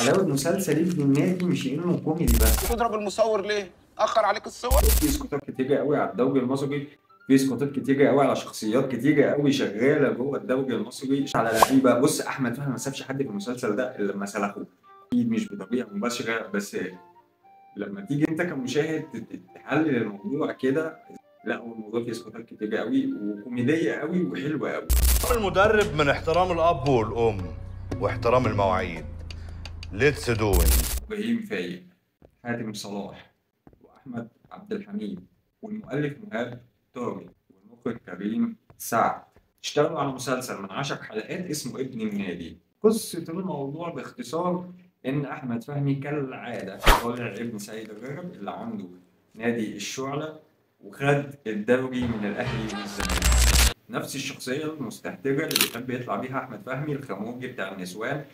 حلاوة مسلسل ابن النادي مش انه كوميدي بس. تضرب المصور ليه؟ اخر عليك الصور. في اسقاطات كتيرة قوي على الدوري المصري، في اسقاطات كتيرة قوي على شخصيات كتيرة قوي شغالة جوه الدوري المصري، على لعيبة. بص، احمد فهمي ما سابش حد في المسلسل ده الا لما سلخوه، اكيد مش بطريقة مباشرة، بس لما تيجي انت كمشاهد تحلل الموضوع كده، لا هو الموضوع فيه اسقاطات كتيرة قوي وكوميديه قوي وحلوه قوي. المدرب من احترام الاب والام واحترام المواعيد. let's do. ابراهيم فايق، حاتم صلاح، واحمد عبد الحميد، والمؤلف مهاب طارق، والمخرج كريم سعد، اشتغلوا على مسلسل من 10 حلقات اسمه ابن النادي. قصة الموضوع باختصار إن أحمد فهمي كالعادة طالع ابن سيد الرجب اللي عنده نادي الشعلة وخد الدوري من الأهلي والزمالك. نفس الشخصية المستهترة اللي بيحب يطلع بيها أحمد فهمي، الخموجي بتاع النسوان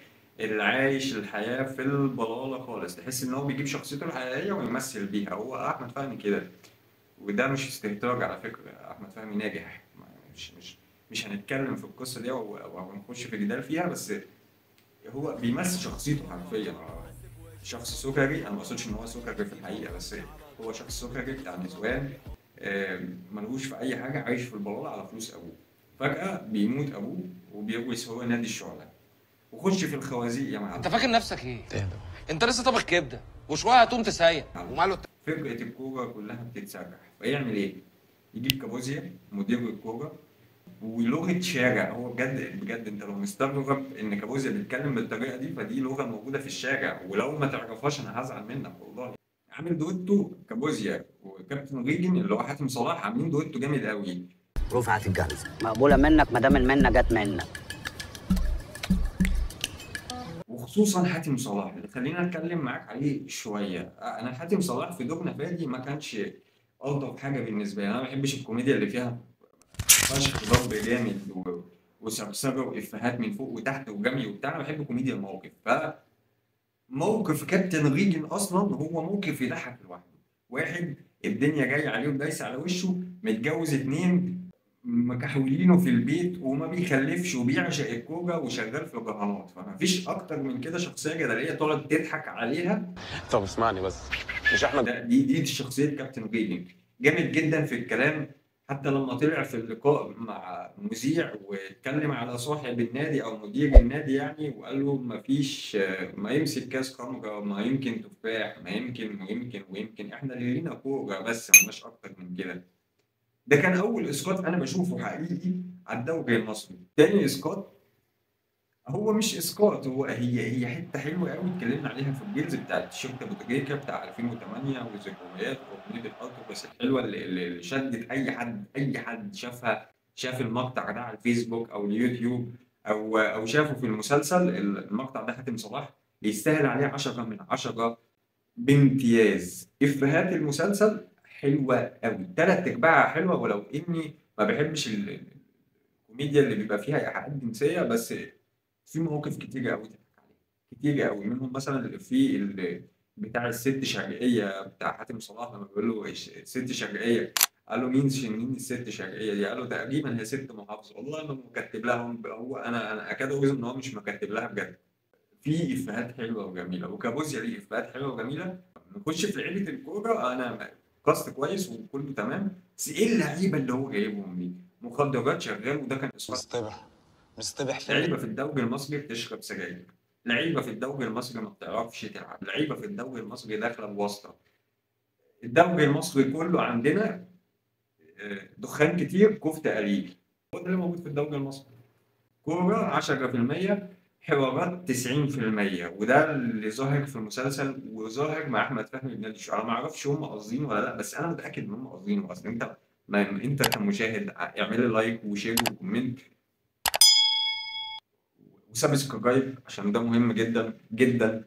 اللي عايش الحياة في البلالة خالص، تحس إن هو بيجيب شخصيته الحقيقية ويمثل بيها. هو أحمد فهمي كده، وده مش استهتار على فكرة، أحمد فهمي ناجح، مش هنتكلم في القصة دي أو هنخش في جدال فيها، بس هو بيمثل شخصيته حرفيا. شخص سكري، أنا ما أقصدش إن هو سكري في الحقيقة، بس هو شخص سكري بتاع نسوان، ملهوش في أي حاجة، عايش في البلالة على فلوس أبوه. فجأة بيموت أبوه وبيورث هو نادي الشعلة وخش في الخوازيق يا معلم. انت فاكر نفسك ايه؟ انت لسه طابخ كبده وشوية هتقوم تسيق وماله. فرقه الكورة كلها بتتسرح، فيعمل ايه؟ يجيب كابوزيا مدير الكورة ولغة شارع. هو بجد بجد انت لو مستغرب ان كابوزيا بيتكلم بالطريقة دي، فدي لغة موجودة في الشارع، ولو ما تعرفهاش انا هزعل منك والله. عامل دويتو كابوزيا وكابتن ريجن اللي هو حاتم صلاح، عاملين دويتو جامد قوي. رفعت الجلسة مقبولة منك ما دام المنة جت منك. وخصوصا حاتم صلاح اللي خلينا اتكلم معاك عليه شوية. انا حاتم صلاح في دور نفادي ما كانش الطف حاجة بالنسبة لي، انا ما بحبش الكوميديا اللي فيها فشخ ضرب جامد وسرسجه وافيهات من فوق وتحت وجمي وبتاع. انا بحب كوميديا المواقف، فموقف كابتن ريجن اصلا هو موقف يضحك لوحده. واحد الدنيا جاية عليه ودايسه على وشه، متجوز 2 مكحولينه في البيت وما بيخلفش وبيعشق الكورة وشغال في الرهانات، فمفيش اكتر من كده شخصية جدلية تقعد تضحك عليها. طب اسمعني بس، مش احنا دي شخصية كابتن ريجن، جامد جدا في الكلام. حتى لما طلع في اللقاء مع مذيع واتكلم على صاحب النادي او مدير النادي يعني، وقال له مفيش، ما يمسك كاس خمره، ما يمكن تفاح، ما يمكن ويمكن ويمكن، احنا اللي لينا كورة بس، مالناش اكتر من كده. ده كان اول اسقاط انا بشوفه حقيقي على الدوري المصري. تاني اسقاط هو مش اسقاط، هو هي حتة حلوة قوي اتكلمنا عليها في ال reels بتاعت شركة بوتريكا بتاع 2008 وذكريات واغنيه الارض، بس الحلوة اللي شدت اي حد، اي حد شافها، شاف المقطع ده على الفيسبوك او اليوتيوب او شافه في المسلسل. المقطع ده حاتم صلاح يستاهل عليه 10 من 10 بامتياز. افيهات المسلسل حلوة قوي، 3/4 حلوة، ولو اني ما بحبش الكوميديا اللي بيبقى فيها ايحاءات جنسية، بس في مواقف كتيرة قوي تضحك عليها، كتيرة قوي. منهم مثلا الإفيه بتاع الست شرقية بتاع حاتم صلاح، لما بيقول له ست شرقية، قال له مين الست شرقية دي؟ قال له تقريبا هي ست محافظة. والله ما مكتب لها، هو انا اكاد اجزم ان هو مش مكتب لها بجد. في افيهات حلوة وجميلة، وكابوزيا ليه افيهات حلوة وجميلة. نخش في لعيبة الكورة، انا cast كويس وكله تمام، بس ايه اللعيبة اللي هو جايبهم دي؟ مخدرات شغال، وده كان اسقاط. مصطبح فين؟ لعيبة في الدوري المصري بتشرب سجاير، لعيبة في الدوري المصري ما بتعرفش تلعب، لعيبة في الدوري المصري داخله بواسطة. الدوري المصري كله عندنا دخان كتير، كفته قليل. هو ده اللي موجود في الدوري المصري. كورة 10%، حوارات 90%، وده اللي ظاهر في المسلسل وظاهر مع احمد فهمي بنادي الشعلة. انا ما اعرفش هم قاصدين ولا لا، بس انا متاكد ان هم قاصدين. اصل انت ما انت كمشاهد اعمل لي like و share و comment و subscribe عشان ده مهم جدا جدا.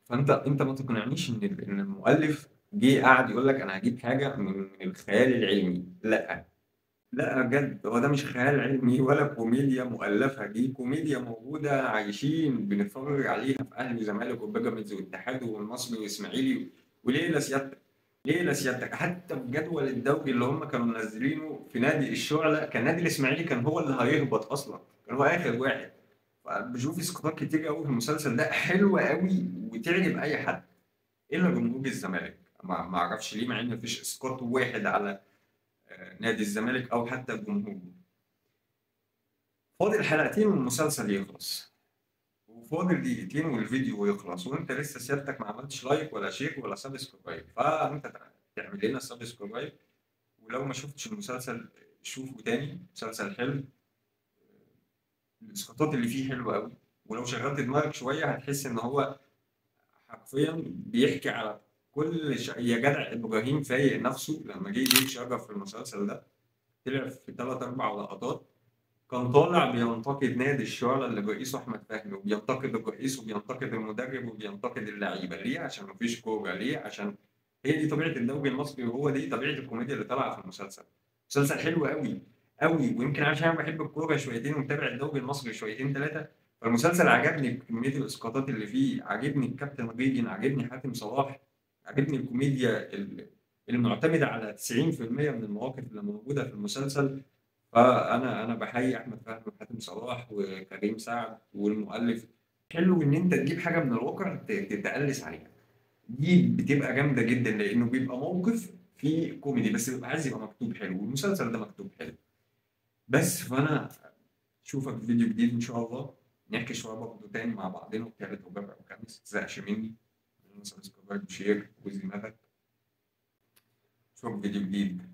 فانت ما تقنعنيش ان المؤلف جه قعد يقول لك انا هجيب حاجة من الخيال العلمي. لا لا بجد، هو ده مش خيال علمي ولا كوميديا مؤلفه، دي كوميديا موجودة عايشين بنتفرج عليها في اهلي وزمالك وبيراميدز والاتحاد والمصري والاسماعيلي وليلة سيادتك، ليلة سيادتك. حتى في جدول الدوري اللي هم كانوا منزلينه في نادي الشعلة، كان نادي الاسماعيلي كان هو اللي هيهبط اصلا، كان هو اخر واحد. فبشوف اسقاطات كتير قوي في المسلسل ده حلوة قوي وتعجب اي حد الا جمهور الزمالك. ما اعرفش ليه، مع ان مفيش اسقاط واحد على نادي الزمالك او حتى الجمهور. فاضل حلقتين والمسلسل يخلص، وفاضل دقيقتين والفيديو يخلص، وانت لسه سيادتك ما عملتش like ولا share ولا subscribe، فانت تعمل لنا subscribe. ولو ما شفتش المسلسل شوفه تاني، مسلسل حلو، الاسقاطات اللي فيه حلوة قوي، ولو شغلت دماغك شوية هتحس ان هو حرفيا بيحكي على كل شيء. يا جدع ابراهيم فايق نفسه لما جه يجيب شرف في المسلسل ده، طلع في 3 4 لقطات كان طالع بينتقد نادي الشعلة اللي رئيسه احمد فهمي، وبينتقد الرئيس وبينتقد المدرب وبينتقد اللعيبة. ليه؟ عشان مفيش كورة. ليه؟ عشان هي دي طبيعة الدوري المصري، وهو دي طبيعة الكوميديا اللي طالعه في المسلسل. مسلسل حلو قوي قوي، ويمكن عشان انا بحب الكورة شويتين ومتابع الدوري المصري شويتين ثلاثة، فالمسلسل عجبني بكمية الاسقاطات اللي فيه. عجبني الكابتن ريجن، عجبني حاتم صلاح، عجبني الكوميديا المعتمدة على 90% من المواقف اللي موجودة في المسلسل. فانا بحيي احمد فهمي وحاتم صلاح وكريم سعد والمؤلف. حلو ان انت تجيب حاجة من الواقع تتقلس عليها، دي بتبقى جامدة جدا، لانه بيبقى موقف فيه كوميدي بس بيبقى عايز يبقى مكتوب حلو، والمسلسل ده مكتوب حلو. بس فانا اشوفك في فيديو جديد ان شاء الله، نحكي شوية برضه تاني مع بعضنا، وتالت ورابع وخامس. ما تزهقش مني، subscribe و share وزي دماغك. اشوفك في فيديو جديد.